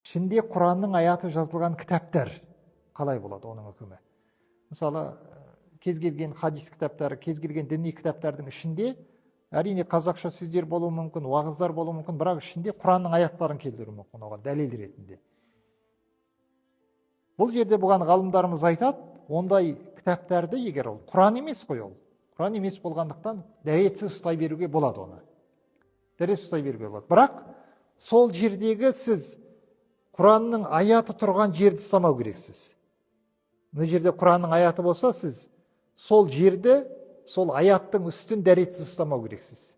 Ішінде Құранның аяты жазылған кітаптар қалай болады, оның үкімі? Мысалы, кез келген хадис кітаптары, кез келген діни кітаптардың ішінде, әрине, қазақша сөздер болуы мүмкін, уағыздар болуы мүмкін, бірақ ішінде Құранның аяттарын келтіруі мүмкін оған дәлел ретінде. Бұл жерде бұған ғалымдарымыз айтады, ондай кітаптарды, егер ол Құран емес қой, ол Құран емес болғандықтан, дәретсіз ұстай беруге болады оны. Дәретсіз ұстай беруге болады. Бірақ сол жердегі сіз Құранның аяты тұрған жерді ұстамау керексіз. Мына жерде Құранның аяты болса, сіз сол жерді, сол аяттың үстін дәретсіз ұстамау керексіз.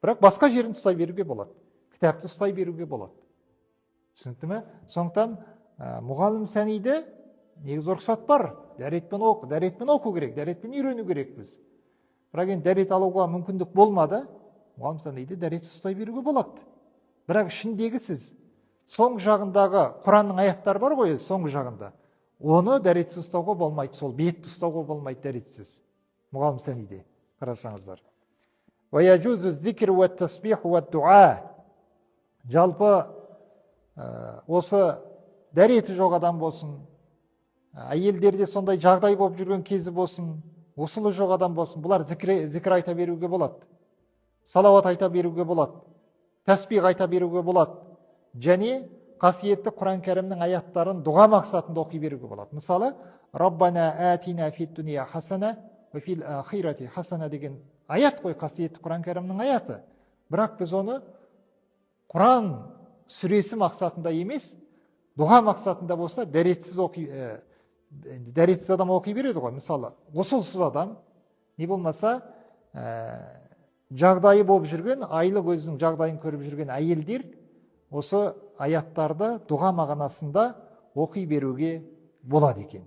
Бірақ басқа жерін ұстай беруге болады. Кітапты ұстай беруге болады. Түсінікті ме? Сондықтан мұғалім сәниді негізі рұқсат бар. Дәретпен оқы, дәретпен оқу керек, дәретпен үйрену керекпіз. Бірақ енді дәрет алуға мүмкіндік болмады. Мұғалім сәниді дәретсіз ұстай беруге болады. Бірақ ішіндегі сіз соңғы жағындағы Құранның аяттары бар ғой, соңғы жағында. Оны дәретсіз ұстауға болмайды, сол бетті ұстауға болмайды дәретсіз. Мұғалім сәниде қарасаңыздар. Жалпы осы дәреті жоқ адам болсын, әйелдерде сондай жағдай болып жүрген кезі болсын, ғұсылы жоқ адам болсын, бұлар зікір айта беруге болады, салауат айта беруге болады, тәсбих айта беруге болады және қасиетті Құран Кәрімнің аяттарын дұға мақсатында оқи беруге болады. Мысалы, «Раббана атина фид дуния хасана уа фил ахирати хасана» деген аят қой, қасиетті Құран Кәрімнің аяты. Бірақ біз оны Құран сүресі мақсатында емес, дұға мақсатында болса, дәретсіз оқи, дәретсіз адам оқи береді ғой. Мысалы, ғұсылсыз адам, не болмаса жағдайы болып жүрген, айлық өзінің жағдайын көріп жүрген әйелдер осы аяттарды дұға мағынасында оқи беруге болады екен.